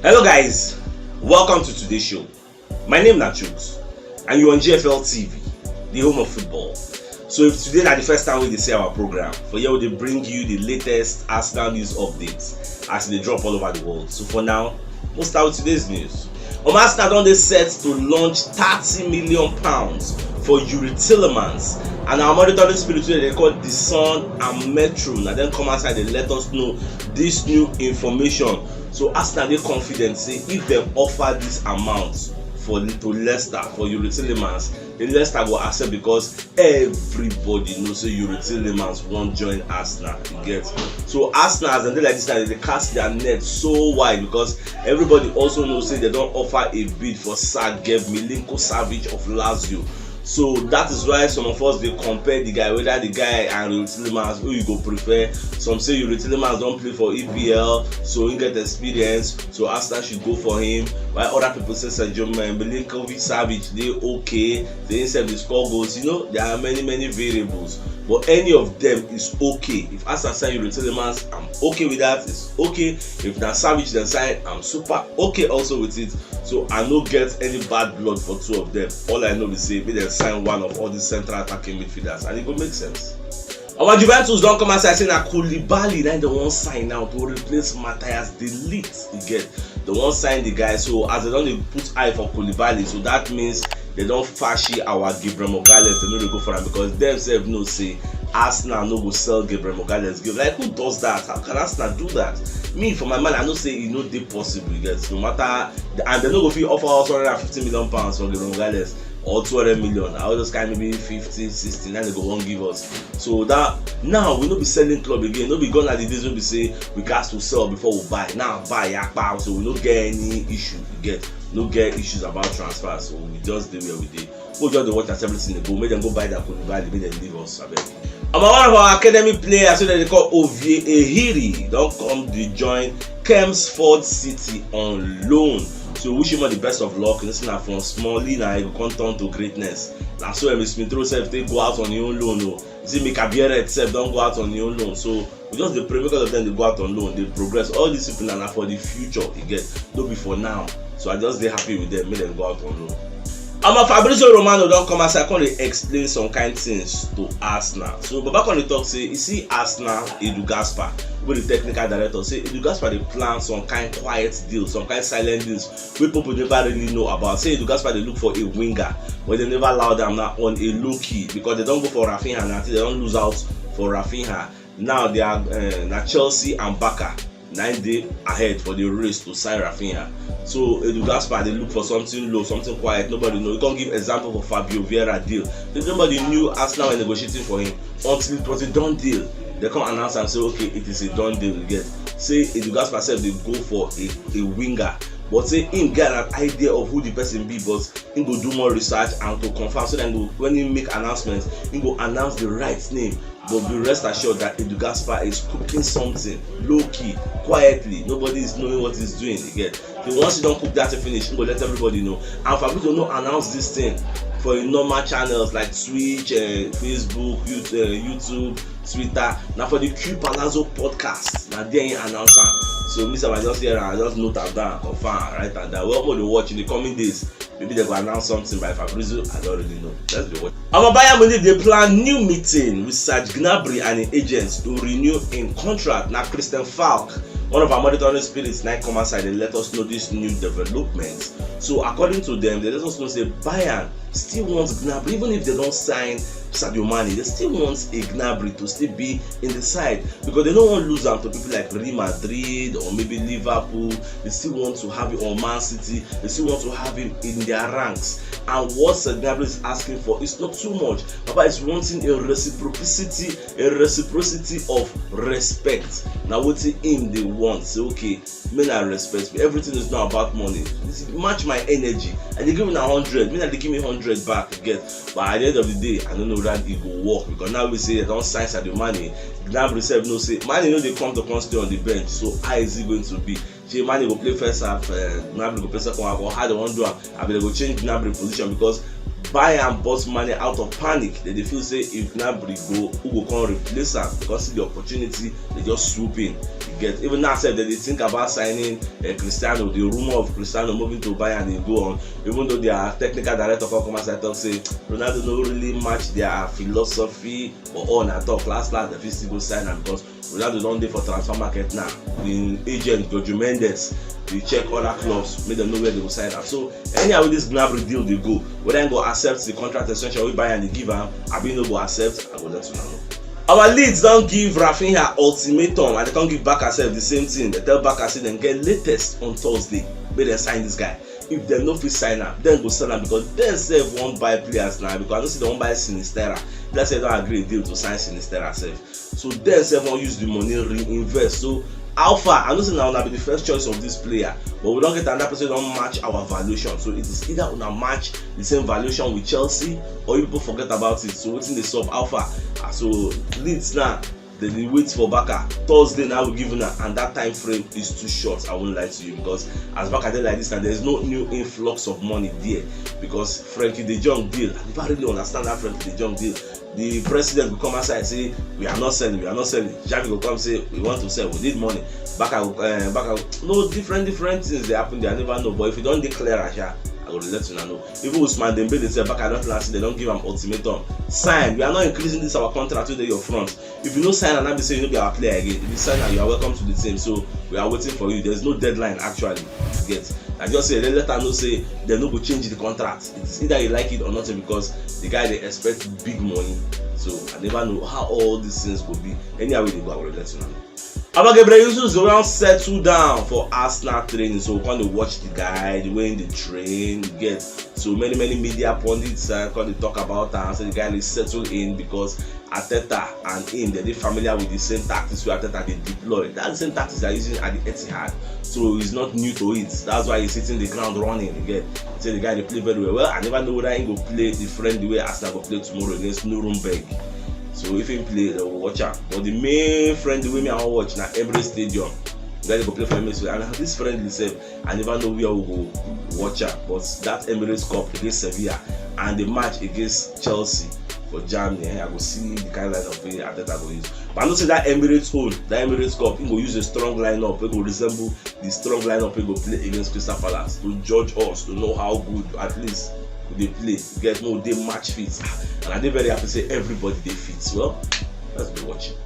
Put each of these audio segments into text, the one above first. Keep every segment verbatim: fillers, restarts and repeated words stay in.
Hello guys, welcome to today's show. My name na Chuks and you on G F L T V, the home of football. So if today na the first time we dey see our program, for here we dey bring you the latest Arsenal news updates as e dey drop all over the world. So for now, we'll start with today's news. Um, Arsenal don dey set to launch thirty million pounds for Youri Tielemans, and our monitoring spirit wey dey call The Sun and Metro na dem come outside dey let us know this new information. So Arsenal dey confident say if dem offer this amount for to Leicester for Youri Tielemans, the Leicester go accept because everybody know say Youri Tielemans wan join Arsenal. You get? So Arsenal, as dem dey like this now, dem dey cast their net so wide because everybody also know say dem don offer a bid for Sergej Milinko-Savic of Lazio. So that is why some of us dey compare the guy, whether the guy and Youri Tielemans, who you go prefer. Some say Youri Tielemans don play for E P L, so he get experience. So Arsenal should go for him. While other people say Sergej Milinkovic-Savic dey okay, say himself dey score goals. You know, there are many, many variables, but any of them is okay. If Arsenal sign Youri Tielemans, I'm okay with that. It's okay. If na Savic dem sign, I'm super okay also with it. So I no get any bad blood for two of them. All I know be say make dem sign one of all these central attacking midfielders, and e go make sense. Our Juventus don come outside say na Koulibaly na dem wan sign now to replace Matthijs de Ligt. You get? Dem wan sign the guy. So as dem don dey put eye for Koulibaly, so that means dem don fashi our Gabriel Magalhaes. Dem no dey go for am because dem sef know say Arsenal no go sell Gabriel Magalhaes give. Like, who does that? How can Arsenal do that? Me, for my mind, I know say e no dey possible. You get? No matter, and dem no go fit offer us hundred and fifty million pounds for Gabriel Magalhaes, or two hundred million. I will just kind maybe fifty, sixty, then dem go wan give us. So that now we no be selling club again. No be gone are the days wey be say we got to sell before we buy. Now buy, yakpa, so we no get any issue. You get? No get issues about transfer. So we just dey where we dey. Go just dey watch as everything dey go. Make dem go buy that Koulibaly, make dem leave us, abeg. Omo, one of our academy players wey dem dey call Ovie Ehiri don come dey join Chelmsford City on loan. So wish him all the best of luck. You know say na from small league na e go come turn to greatness. Na so Emile Smith Rowe sef take go out on him own loan o. You see Mika Biereth sef don go out on him own loan. So we just dey pray make all of them dey go out on loan, dey progress. All these people na, na for the future, you get, no be for now. So I just dey happy with them, make dem go out on loan. Omo, Fabrizio Romano don come outside come dey explain some kind things to Arsenal. So Baba come dey talk say, you see Arsenal, Edu Gaspar, wey the technical director, say Edu Gaspar dey plan some kind quiet deals, some kind silent deals wey people never really know about. Say Edu Gaspar dey look for a winger, but dem never allow am now on a low key because dem don go for Raphinha now, dem don lose out for Raphinha. Now they are, uh, na Chelsea and Barca na im dey ahead for the race to sign Raphinha. So Edu Gaspar dey look for something low, something quiet, nobody know. He come give example for Fabio Vieira deal. Nobody knew Arsenal were negotiating for him until it was a done deal. Dem come announce am say, okay, it is a done deal. You get? Say Edu Gaspar sef dey go for a, a winger, but say him get an idea of who the person be, but him go do more research and to confirm, so that him go, when he make announcement, him go announce the right name. But be rest assured that Edu Gaspar is cooking something low key, quietly. Nobody is knowing what he's doing again. So once he don cook that thing finish, he go let everybody know. And Fabrizio no announce this thing for him normal channels like Twitch, uh, Facebook, YouTube, uh, YouTube, Twitter. Na for the Q Palazzo podcast, na there he announce am. So me sef, I just hear am, I just note am down, confirm, write am down. Well, more dey watch in the coming days. Maybe dem go announce something by Fabrizio. I don't really know. Let's be watching. Our Bayern Munich dey plan new meeting with Serge Gnabry and him agents to renew him contract. Na Christian Falk, one of our monitoring spirits, na come outside dey let us know this new development. So according to them, they let us know say Bayern still want Gnabry, even if they don't sign Sadio Mane, they still want a Gnabry to still be in the side because they don't want to lose am to people like Real Madrid or maybe Liverpool. They still want to have it on Man City. They still want to have him in their ranks. And what Serge Gnabry is asking for is not too much. Papa is wanting a reciprocity, a reciprocity of respect. Now what him they want? Say, okay, men are respect me. Everything is not about money. This match my energy. And they give me a hundred. Me, they give me hundred back. Get? But at the end of the day, I don't know that it go work because now we say they don't sign Sadio Mane. Gnabry sef know say Mane no dey come to come stay on the bench. So how is it going to be? Shey Mane go play first half, uh, Gnabry go play second half, or how they wan do am? Abi they go change Gnabry position because buy am, bought Mane out of panic. Dem dey feel say if Gnabry go, who go come replace am? Because see the opportunity, dem just swoop in. You get, even now sef, dem dey think about signing uh, Cristiano. The rumor of Cristiano moving to Bayern dey go on, even though their technical director come come outside talk say Ronaldo no really match their philosophy. But all na talk, last last dem fit still go sign am because Ronaldo don dey for transfer market now. Im agent Jorge Mendes dey check other clubs, make dem know where dem go sign am. So anyhow wey this Gnabry deal dey go, whether im go accept the contract extension wey Bayern dey give am, abi im no go accept, I go let una know. Our Leeds don give Raphinha ultimatum and dem come give Barca sef the same thing. Dem tell Barca say dem get latest on Thursday make dem sign this guy. If dem no fit sign am, dem go sell am because dem sef wan buy players now, because I know say dem wan buy Sinisterra. Be like say dem don agree a deal to sign Sinisterra sef. So dem sef wan use the money reinvest. So how far? I know say na una be the first choice of this player, but we don get another person wey don match our valuation. So it is either una match the same valuation with Chelsea or you people forget about it. So wetin dey sup? How far? Ah, so Leeds now, dem dey wait for Barca. Thursday na we give una, and that time frame is too short, I won't lie to you, because as Barca dey like this, and there's no new influx of money there, because Frenkie de Jong deal, I never really understand that Frenkie de Jong deal. The president go come outside say, "We are not selling, we are not selling." Xavi go come say, "We want to sell, we need money." Barca go, uh, Barca go, no, different different things dey happen there, I never know. But if you don dey clear, sha, I go let una know. Even Ousmane Dembele sef, Barca don tell am say dem don give am ultimatum. Sign, we are not increasing this our contract wey dey your front. If you no sign am, na be say you no be our player again. If you sign am, you are welcome to the team. So we are waiting for you. There's no deadline actually. You get? I just say let, let am know say dem no go change the contract. It's either you like it or not, because the guy dey expect big money. So I never know how all these things go be. Anyhow wey dey go, I will let una know. Abba Gebreyesus go don settle down for Arsenal training, so we come dey watch the guy, the way he dey train, you get. So many many media pundits uh, come dey talk about am, say the guy dey settle in because Arteta and him, dem dey familiar with the same tactics wey Arteta dey deploy. That's the same tactics they are using at the Etihad. So he's not new to it. That's why he's hitting the ground running. You get? Say the guy dey play very well. Well, I never know whether he go play the friendly way Arsenal go play tomorrow against Nuremberg. So if he play, they will watch am. But the main friendly way me I wan watch na Emirates Stadium. Where they go play for Emirates Stadium. And this friendly sef, I never know where we go watch am. But that Emirates Cup against Sevilla and the match against Chelsea for Germany, eh, I go see the kind lineup wey Arteta go use. But I know say that Emirates own, that Emirates Cup, he go use a strong lineup wey go resemble the strong lineup wey go play against Crystal Palace, to judge us, to know how good at least we dey play, get, make we dey match fit. And I dey very happy say everybody dey fit. Well, let's be watching.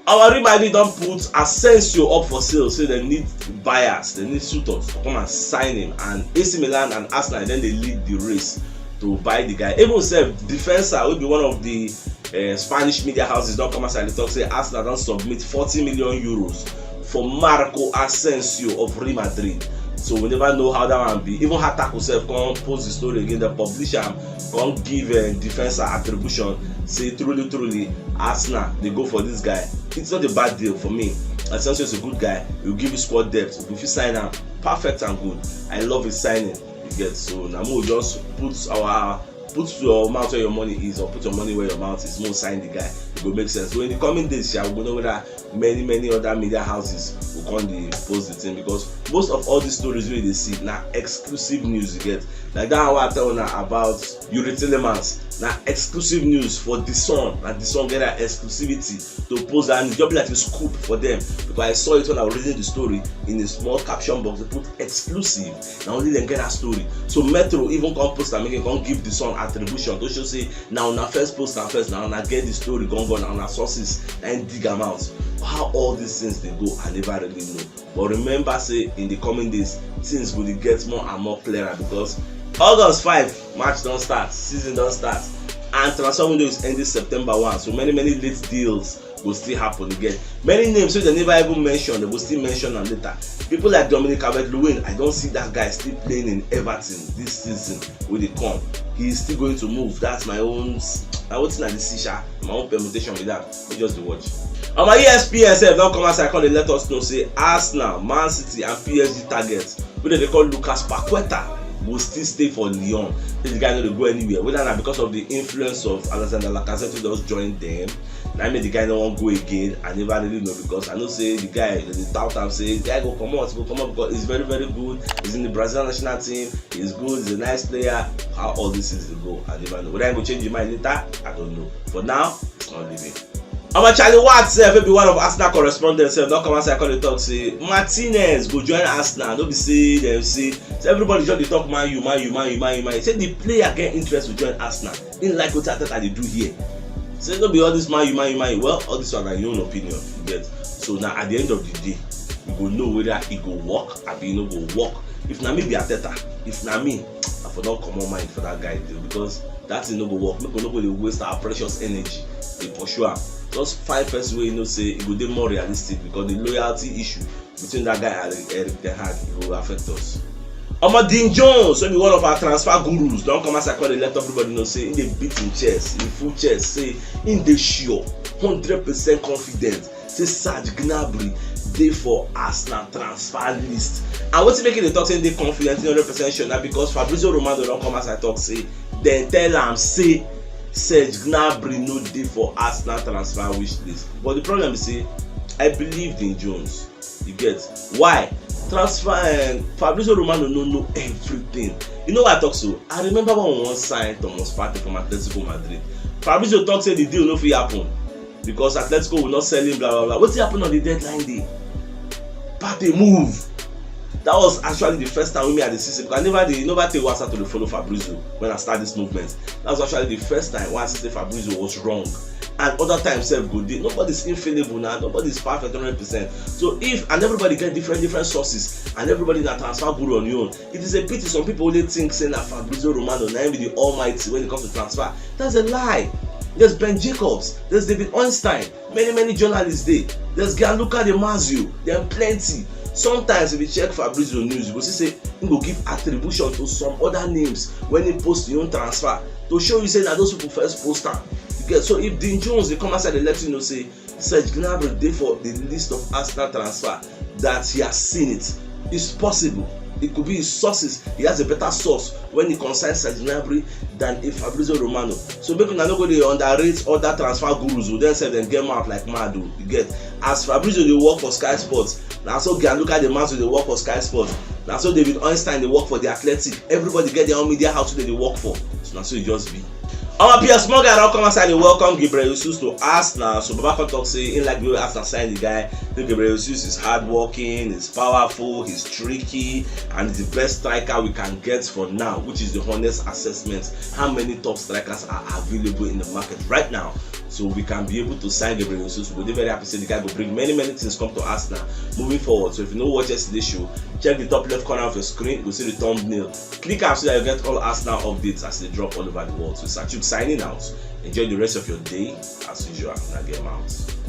Our Real Madrid don put Asensio up for sale, say dem need buyers, dem need suitors to come and sign him, and A C Milan and Arsenal dem dey lead the race to buy the guy. Even sef, Defensa, wey be one of the uh, Spanish media houses, don come outside dey talk say Arsenal don submit forty million euros for Marco Asensio of Real Madrid. So we never know how that one be. Even Hatako sef come post the story again, dem publish am, come give uh, Defensa attribution, say truly truly Arsenal dey go for this guy. It's not a bad deal for me. Asensio is a good guy. He will give you squad depth. If you fit sign am, perfect and good. I love his signing. You get? So na make we just put our put your mouth where your money is, or put your money where your mouth is. Make we sign the guy. It go make sense. So in the coming days, sha, we go know whether many many other media houses go come dey post the thing, because most of all these stories wey you dey see na exclusive news, you get. Like that one wey I tell una about Youri Tielemans, na exclusive news for The Sun. Na The Sun get that exclusivity to post that news. Just be like a scoop for them, because I saw it when I was reading the story. In a small caption box, they put exclusive. Na only dem get that story. So Metro even come post am again, come give The Sun attribution to show say na una first post am first, na una get the story gangan, na una sources na im dig am out. How all these things dey go, I never really know. But remember say in the coming days, things go dey get more and more clearer, because August five, match don start, season don start, and transfer window is ending September one. So many many late deals go still happen again. Many names wey dem never even mention, dem go still mention am later. People like Dominic Calvert-Lewin, I don see that guy still playing in Everton this season wey dey come. He is still going to move. That's my own, na wetin I dey see sha. My own permutation be that. We just dey watch. Omo, E S P N sef don come outside come dey let us know say Arsenal, Man City and P S G targets wey dem dey call Lucas Paqueta go still stay for Lyon. This guy no dey go anywhere. Whether na because of the influence of Alexander Lacazette wey just join them, Na make the guy no wan go again. I never really know, because I know say the guy, the tout am say the guy go comot, go comot, because he's very, very good. He's in the Brazil national team. He's good. He's a nice player. How all these things dey go, I never know. Whether he go change his mind later, I don't know. For now, he's not leaving. Omo, Charlie Watt sef, wey be one of Arsenal correspondents sef, don come outside come dey talk say Martinez go join Arsenal. No be say dem say, say everybody just dey talk Man U, Man U, Man U, Man U, Man U. Say the player get interest to join Arsenal. He like what Arteta dey do here. Say no be all this Man U, Man U, Man U. Well, all this one na your own opinion, you get. So now at the end of the day, you go know whether e go work abi e no go work. If na me be Arteta, if na me, I for don comot mind for that guy deal, because that thing no go work. Make we no go dey waste our precious energy dey pursue am. Just find person wey you know say e go dey more realistic, because the loyalty issue between that guy and Erik Ten Hag, e go affect us. Omo, Dean Jones, wey be one of our transfer gurus, don come outside come dey let everybody know say he dey beat him chest, him full chest, say he dey sure, hundred percent confident say Serge Gnabry dey for Arsenal transfer list. And wetin make him dey talk say he dey confident, he hundred percent sure, na because Fabrizio Romano don come outside talk say dem tell am say Serge Gnabry no dey for Arsenal transfer wish list. But the problem be say, I believe Dean Jones. You get why? Transfer, um, Fabrizio Romano no know everything. You know why I talk so? I remember when we wan sign Thomas Partey from Atletico Madrid. Fabrizio talk say the deal no fit happen because Atletico will not sell him, blah, blah, blah. Wetin happen on the deadline day? Partey move. That was actually the first time wey me I dey see say, because I never dey, never take WhatsApp to dey follow Fabrizio when I start this movement. That was actually the first time wey I see say Fabrizio was wrong. And other times sef go dey. Nobody's infallible now. Nobody's perfect hundred percent. So if, and everybody get different, different sources, and everybody na transfer guru on your own, it is a pity some people only think say na Fabrizio Romano na him be the almighty when it comes to transfer. That's a lie. There's Ben Jacobs. There's David Ornstein. Many, many journalists dey. There's Gianluca Di Marzio. There are plenty. Sometimes if you check Fabrizio news, you go see say he go give attribution to some other names when he post his own transfer to show you say na those people first post am. You get? So if Dean Jones dey come outside dey let you know say Serge Gnabry dey for the list of Arsenal transfer, that he has seen it. It's possible. It could be his sources. He has a better source when he concerns Serge Gnabry than a Fabrizio Romano. So make una no go dey underrate other transfer gurus o. Dem sef dem get mouth like mad o. You get? As Fabrizio dey work for Sky Sports, na so Gianluca Di Marzio dey work for Sky Sports. Na so David Ornstein dey work for The Athletic. Everybody get their own media house wey dem dey work for. So na so e just be. Our Piers Morgan don come outside dey welcome Gabriel Jesus to Arsenal. So Baba come talk say he like the way Arsenal sign the guy. Say Gabriel Jesus is hardworking, he's powerful, he's tricky, and he's the best striker we can get for now, which is the honest assessment. How many top strikers are available in the market right now? So we can be able to sign Gabriel Jesus. We go dey very happy say the guy go bring many, many things come to Arsenal moving forward. So if you no watch yesterday's show, check the top left corner of your screen. You go see the thumbnail. Click am so that you get all Arsenal updates as they drop all over the world. So Sachuk signing out. Enjoy the rest of your day. As usual, una get mouth.